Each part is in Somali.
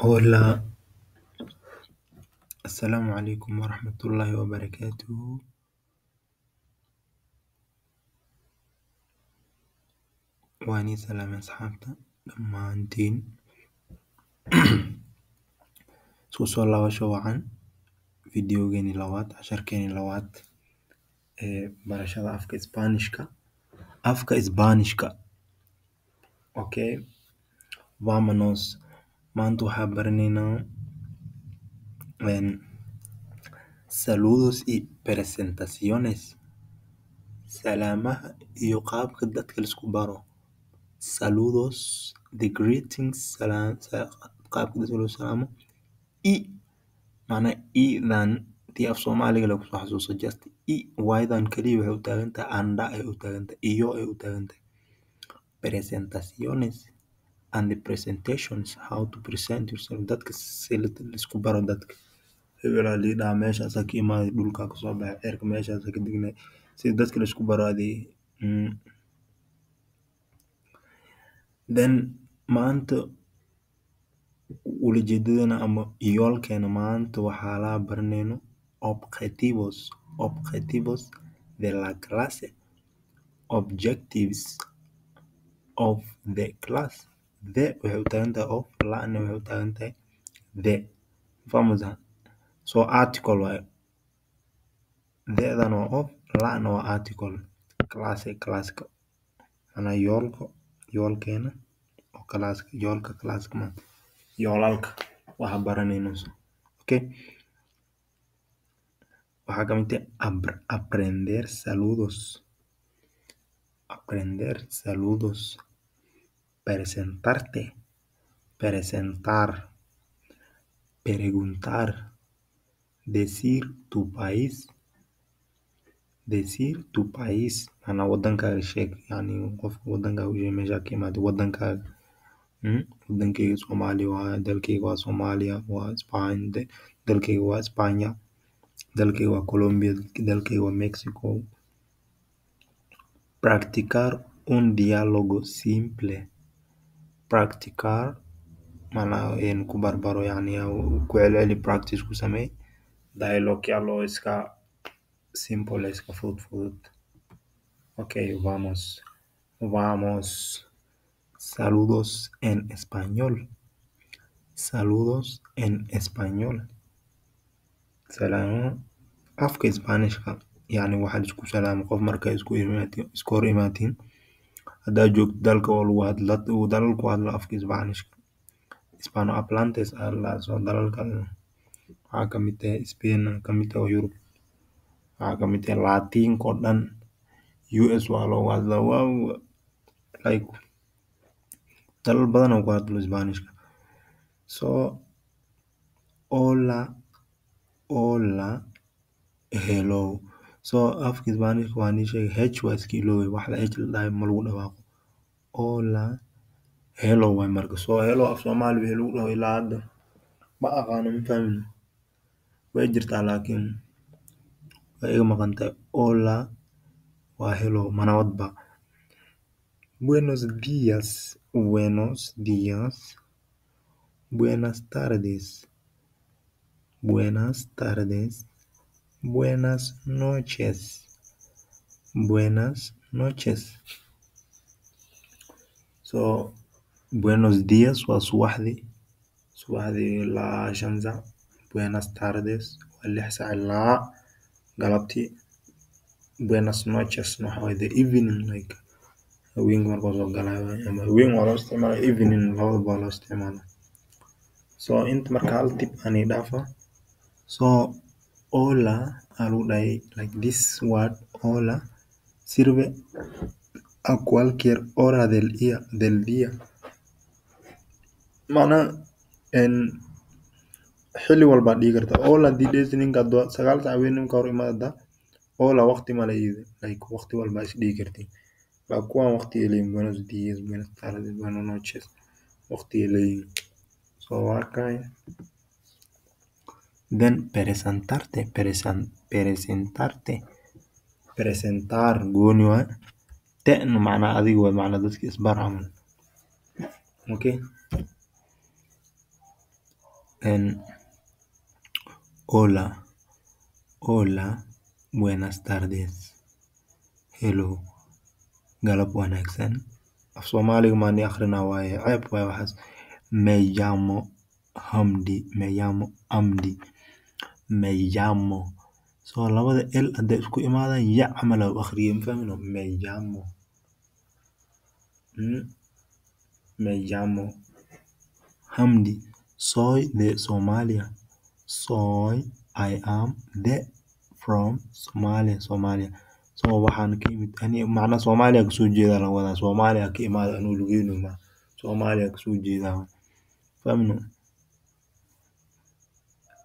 Hola, assalaamu calaykum waraxmatullaahi wabarakaatuhu. Waan ii salaamay asxaabta dhammaantiin. Isku soo laabasho wacan, videogeeni labaad, casharkeeni labaad ee barashada afka Isbaanishka. Afka Isbaanishka. Okay, vamonos. Maanta waxaa baranaynaa saludos y presentaciones. Salaamaha iyo qaabka dadka la isku baro. Saludos, the greetings, salaam, qaabka dadka loo salaamo. I macnaha i-dan tii af Soomaaliga lagu soo xasuuso, just i y-dan kaliya waxay u taagan tahay anda ay u taagan tahay, iyo ay u taagan tahay. Presentaciones and the presentations, how to present yourself, dadka si la isku baro dadka. Hebel aa lii dhahaa, meeshaasaa ka imaaday, dhulkaa kasoo baxay, cirka meeshaasaa ka degnay, si dadka la isku baro adii. Then maanta ulajeedadana ama yoolkeena maanta waxaa la baranayno objetivos, objetivos de la clase, objectives of the class. The waxay u taagan tahay of, la-na waxay u taagan tahay the. Fahmaysaa? So article waaye. The-dan waa of, la-na waa article. Classe, classka. Macnaha yoolka, yoolkeena oo classka, yoolka classka maanta. Yoolalka waxa baranayno. Okay. Waxaa ka mid ah aprender saludos. Aprender saludos. Presentarte. Presentar. Preguntar. Decir tu país. Decir tu país. Macnaha wadankaaga sheeg. Yani qofka wadankaaga u sheeg, meeshaa ka imaatay wadankaaga. Wadankayga Soomaaliya waa, dalkayga waa Soomaaliya, waa Spain, dalkayga waa España, dalkayga waa Colombia, dalkayga waa Mexico. Practicar un diálogo simple. Practicar macnaha ku barbaro, yani ku celceli, practice ku samee dialogue yaal oo iska simple, iska fudud fudud. Okay, vamos. Vamos. Saludos en español. Saludos en español. Salaamo afka Isbaanishka, yani waxaa la isku salaamo qof marka isku imaatiin, isku hor imaatiin, haddaad joogto dalka oo lagu hadla, dalal ku hadlo afka Isbaanishka. Hispanohablantes aa la dhahaa. So dalalka waxaa ka mid ah Spain, ka mid ah Europe, waxaa ka mid ah Latinka oo dhan, US waa looga hadlaa, waa like dalal badan oo ku hadlo Isbaanishka. So hola, hola, hello. So afka Isbaanishka waa nii sheegay, h waa iska iloobay, wax la h la dhahay ma lagu dhawaaqo. Hola, hello waay marka. So hello af Soomaali wixii lagu dhaho ilaa hadda ma aqaano, ma fahmin. Way jirtaa laakiin way iga maqan tahay. Hola waa hello, ma nabad ba? Buenos días, buenos días. Buenas tardes, buenas tardes. Buenas noches, buenas noches. So buenos días waa subaxdii, subaxdii ilaa 5 saac. Buenas tardes waa 6 saac ilaa galabtii. Buenas noches waxa waaye the evening, like haweenka markuu soo galayo ama haween waa loo isticmaalaa, evening labadaba waa loo isticmaalaa. So inta marka hal tip aan ii dhaafa. So hola aa lagu dhahay, like this word hola sirve a cualquier hora del día, del día. Macnaha xilli walba dhihi kartaa hola. Haddii dheheysid ninka haduu 9 saac haweenimo ka hor imaada, hola waqti male iyada, like waqti walba is dhihi kartiin. Baa kuwan waqti ay leeyihiin, buenos días, buenas tardes, buenas noches, waqti ay leeyihiin. So waa kay. Then presentarte, presentarte, presentar gooni waay, te-na macnaha adiga waay, macnaha dadka isbar camal. Okay. Hola, hola, buenas tardes, hello, galab wanaagsan. Af Soomaaliga maan i akhrina waaye, ceeb waaye waxaas. Me llamo Hamdi, me llamo Amdi, me llamo. So labada l hadday isku imaadaan ya camal aa u akhriyay, ma fahmino? Me llamo, me llamo Hamdi, soy de Somalia, soy, I am, de, from Somalia, Somalia. So waxaan ka imid ani macna Soomaaliya kasoo jeedaa laga wadaa, Soomaaliya ka imaada anuu lugeyno ma Soomaaliya kasoo jeedaa, fahmino?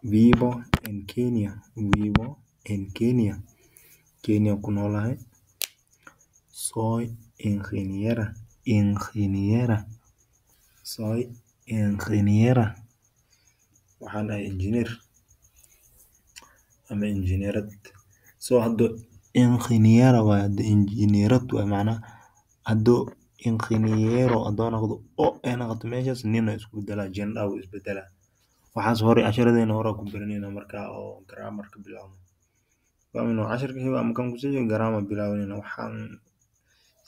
Vivo en Kenya, vivo en Kenya, Kenya ku noolahay. Soy ingeniera, ingeniera, soy ingeniera, waxaan ahay engineer ama injineerad. So hadda ingeniera waay, hadda injineerad waay macnaha. Haddo ingeniero haddoo noqdo o ay noqoto meeshaas nina isku bedelaa, gender wuu isbedelaa. Waxaas hore casharadeena hore ku baranayna markaa oo grammar ka bilaabno, fahmino? Casharka xiga ama kan kusii xiga grammar bilaabanayna, waxaan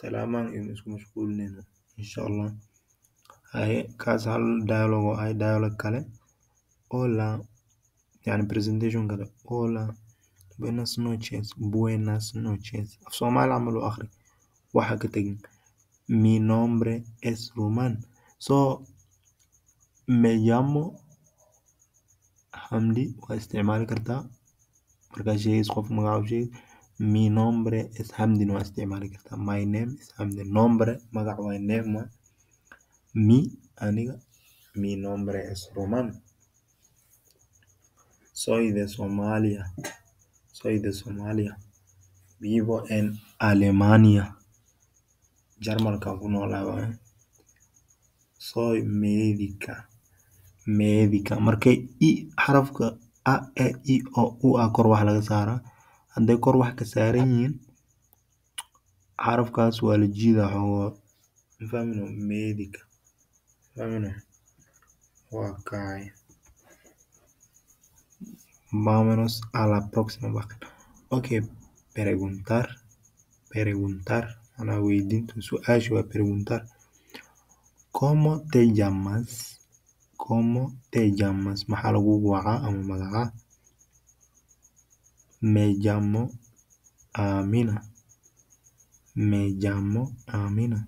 salaamaan iyo isku mashquulinayna insha Allah. Haye, kaas hal dialogue oo ahay. Dialogue kale, hola, yani presentation kale. Hola, buenas noches, buenas noches. Af Soomaali camal u akhri, waxa ka tegin. Mi nombre es Roman. So me llamo Hamdi waa isticmaali kartaa markaa sheegayso qof magaca u sheegay. Mi nombre es Hamdina waa isticmaali kartaa. My name is Hamdi. Nombre magac waay, name waay. Mi aniga, mi nombre es Roman, soy de Somalia, soy de Somalia, vivo en Alemania, Jarmalka ku noolahay waaye. Soy médica, médica. Markay i xarafka a, e, i, o, u a kor wax laga saaraa, hadday kor wax ka saaran yihiin xarafkaas waa la jiidaa xoogaa, ma fahmino? Médica, fahmino? Waa kaay. Vámonos a la próxima página. Okay, preguntar, preguntar macnaha weydiinta, su-aasha waa preguntar. Cómo te llamas? Cómo te llamas? Maxaa lagugu wacaa ama magacaa? Me llamo Amina, me llamo Amina.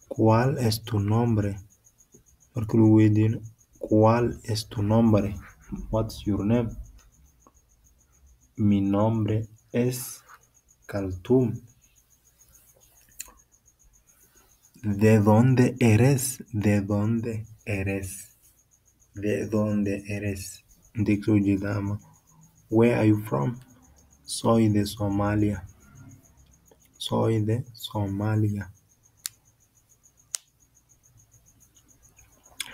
Cuál es tu nombre? Marka lagu weydiino cuál es tu nombre, what's your name? Mi nombre es Kaltum. De dónde eres? De dónde eres? De dónde eres? Intee kasoo jeedaa ama where are you from? Soy de Somalia, soy de Somalia.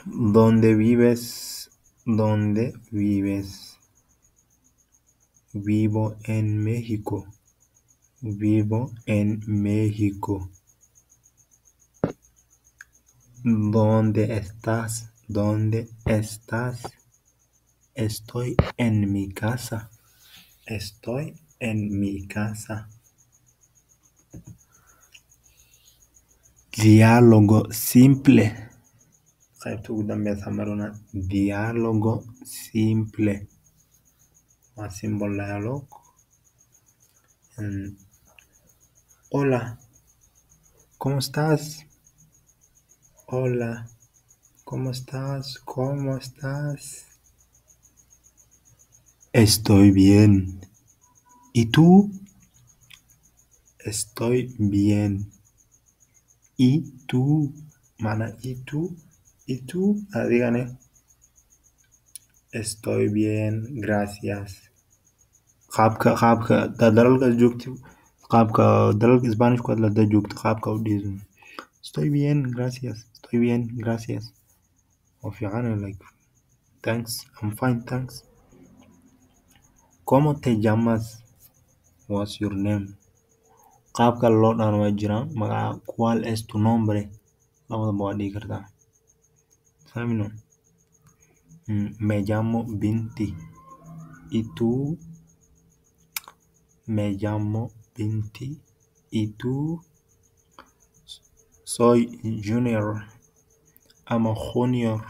Dónde vives? Dónde vives? Vivo en México, vivo en México. Dónde estás? Dónde estás? Estoy en mi casa, estoy en mi casa. Diálogo simple, qaybta ugu dambeysa maruna. Diálogo simple waa simple dialogue. Hola, cómo estás? Hola, cómo estás? Cómo estás? Estoy bien, y tú? Estoy bien, y tú? Macnaa y tú, y tú adigane. Estoy bien, gracias. Qaabka qaabka hadaad dalalkaas joogto, qaabka dalalka Spanish ku hadla hadaad joogto, qaabka u dhihi estoy bien, gracias, estoy bien, gracias, waa fiicanahay, like thanks, I'm fine, thanks. Cómo te llamas? What's your name? Qaab kale loo dhahana waa jiraan magaca, cuál es tu nombre, labadaba waa dhihi kartaa, fahmino? Me llamo Binti. Y tú? Me llamo Binti. Y tú? Soy Junior. Ama Junior.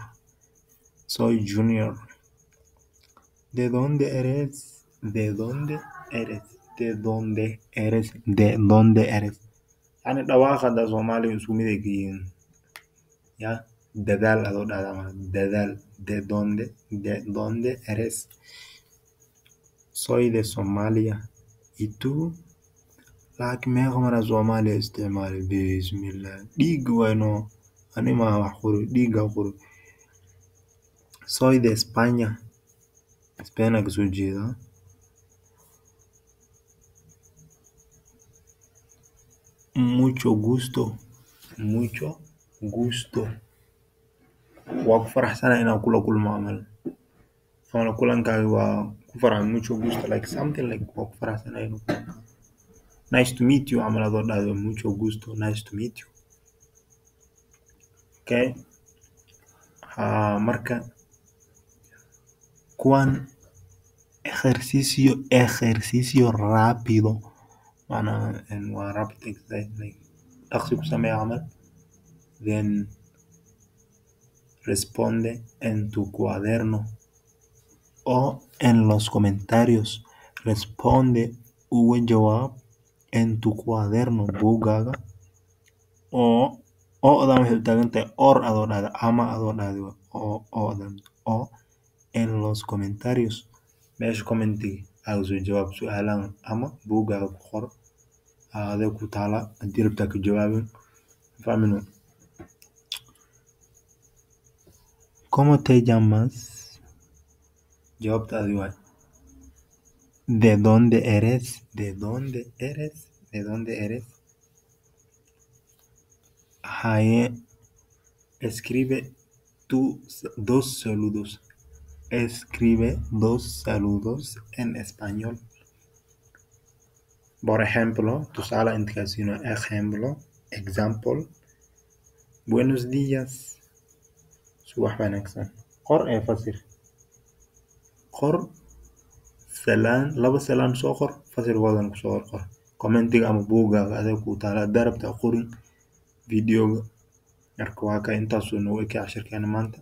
Soy Junior. ¿De dónde eres? ¿De dónde eres? ¿De dónde eres? ¿De dónde eres? Yani dhawaaqa hadda Soomaaliga isku mid ay ka yihiin. Ya dadaal adoo dhahda ama dadaal. ¿De dónde? ¿De dónde eres? Soy de Somalia. ¿Y tú? Laakiin meeqa mar aa Soomaaliya isticmaalay? Bismillah. Dhiig waay no. Ani maaha wax qori, dhiigaa qori. Soy de España. Spain aa kasoo jeedaa. Mucho gusto. Mucho gusto. Waa ku faraxsanahay inaan kula kulmo camal. Ama kulankaaga waa ku farxay. Mucho gusto, like something like waa ku faraxsanahay inaan kula. Nice to meet you camal adoo dhahdo mucho gusto, nice to meet you. Okay. Ha marka kuwan ejercicio rápido macnaha waa rapid exercise, like dhaqsi ku samee camal. Then responde en tu cuaderno o en los comentarios. Responde, uga jawaab, en tu cuaderno, buuggaaga, oo o-dan waxay u taagan tahay or adoo dhahda ama adoo dhahda oo o-dan o en los comentarios, meesha commentiga aaga soo jawaab su'aalahan ama buuggaaga ku qor, adee ku taala haddii rabtaa ka jawaabin fahmino. ¿Cómo te llamas? Jawaabta adi waay. ¿De dónde eres? ¿De dónde eres? ¿De dónde eres? Haye, escribe tus dos saludos. Escribe dos saludos en español. Por ejemplo, tusaale inta kaa siino, ejemplo, example. Buenos días. Subax wanaagsan. Qor ee fasir. Qor salaan, laba salaan soo qor, fasirkoodana kusoo hor qor. Commentiga ama buuggaaga adee kuu taala haddaa rabtaa qorin videoga. Marka waa ka intaasuu noogu ekay cashirkeena maanta.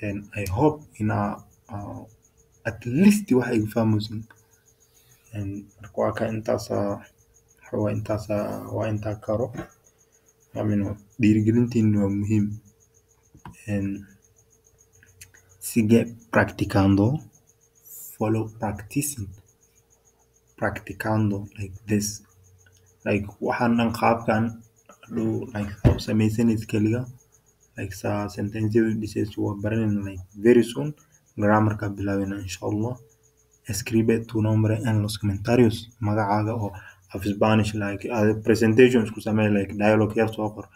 And I hope inaa at least wax iga fahmaysin. Marka waa ka intaasaa waa intaasaa waa intaa karo. Amino dhiirigelintiina waa muhiim. Sigue practicando, follow practicing, practicando like this, like waxaan dhan qaabkan hadhow like saa u samaysanaysa keliga, like saa sentensyada u dhisayso waa baranayna, like very soon grammarka bilaabeyna insha Allah. Escribe tu nombre en los comentarios, magacaaga oo af Spanish, like presentation isku samee, like dialogue yar soo qor.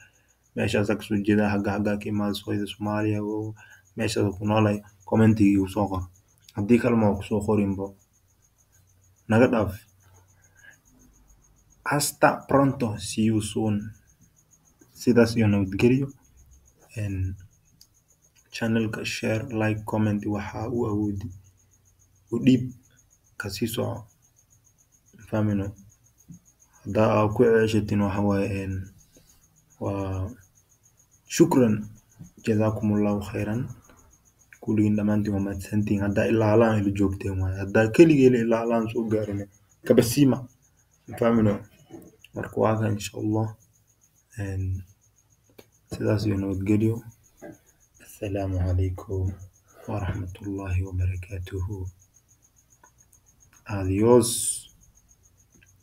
Meeshaasaa kasoo jeedaa, xagga xaggaa ka imaada, sooyada Soomaaliya oo meeshaas ku noolahay, commentiga igu soo qor. Haddii kale ma kusoo qorinbo naga dhaaf. Hasta pronto, see you soon. Sidaas iyo nabadgelyo. Channelka share, like, comment, waxaa u awoodi u dhiib kasii soco fahmino. Haddaa aa ku ceshatin waxa waaye waa shukran, jazaakumullahu khayran. Kulligiin dhammaantiin waa mahadsantihiin haddaa ilaa halaan ila joogteen waaye. Haddaa keligeena ilaa halaan soo gaarin kabasiima fahmino. Marka waa kan insha Allah. Sidaas iyo nabadgelyo. Assalaamu calaykum waraxmatullaahi wabarakaatuhu. Adios.